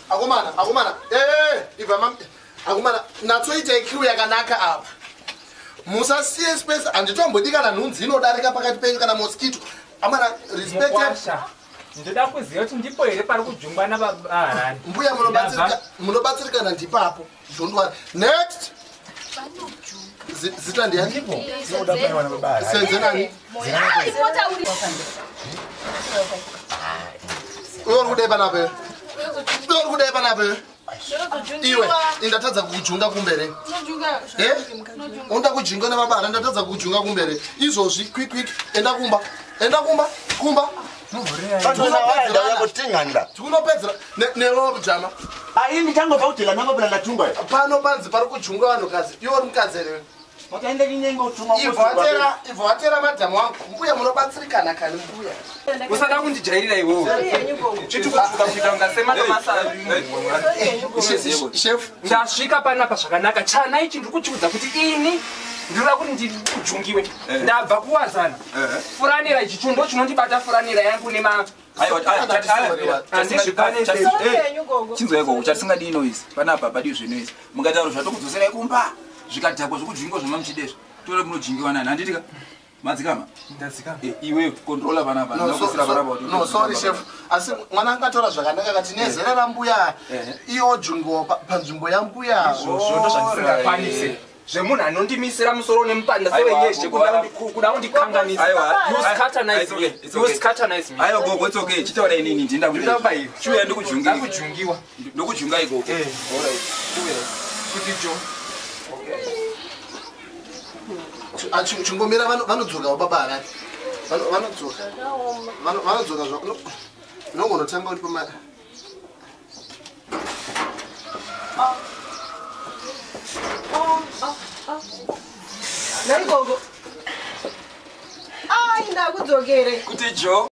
Akomana, akomana. Eh, ibva mam. Akomana, natsoitai queue yakanaka apa. Musasiye space, handitombodi kana nhunzi inodarika pakati penyu kana mosquito. Amana, respect. Mukwasha, ndoda kuziva kuti ndipo here pari kujungwa nabaharani. Mbuya munobatsirika, munobatsirikana ndipapo. Don't worry. Next. Zita ndiyani? Senze nani? Uyo uri kudai panapa iwe? Uyo uri kudai panapa iwe? Iwe, indatadza kukujunga kumbere. Eh? Unoda kujunga nababa, ndatadza kukujunga kumbere. Izvozvi quick quick, enda kumba. Enda kumba, kumba. Tikunopedzera newe jama. Ayi ndichangobva kudhela nako phela ndajungwa. Pano panzi pari kujunga vanhukadzi. Iwe uri mukadzi here? Wakaenda kinyengo utuma. Ibva watera madhamu wangu. Mbuya munobatsirikana kani mbuya. Usada kundijairira iwewe. Chitukutuka kuita kunga sematomasa. Chef, ndasvika panapa zvakanaka. Chana ichi ndiri kuchiudza kuti ini ndinoda kuti ndijungiwe. Ndabva kuwazana. Furanira ichi chundo chinondibata furanira yangu nema Chinzwa ikoko chatisingadii noise panapa padiwi zvenoise mukataura zvatokudzoserai kumba zvikadhakwa zvokujungwa zvamamuchidezvo tore munojungiwa nani handitika madzikama Ndadzikama. Iwe controller panapa No, no, sorry chef. Asi mwana angatora zvakanaka kati nezera rambuya iyo jungo panzvimbo yambuya. Izvozvo ndozvandisingakwanise. Zvemunhu anondimisira musoro nemupanda sewenyezhe kuda kundikanganisa. You scatterize me. You scatterize me. Aiwa gogo, it's okay. Chitaura inini ndinda Ndinda iwe. Chiuya ndikujungira. Ndakujungiwa. Ndokujunga ikoko. Eh. Alright. Chiuya. Kuti jo. Chingomira vanodzoka baba Harare. Vanodzoka. Vanodzoka zva. Unongonotanga uri pama. Nhai gogo. Ai ndakudzokere. Kuti jo.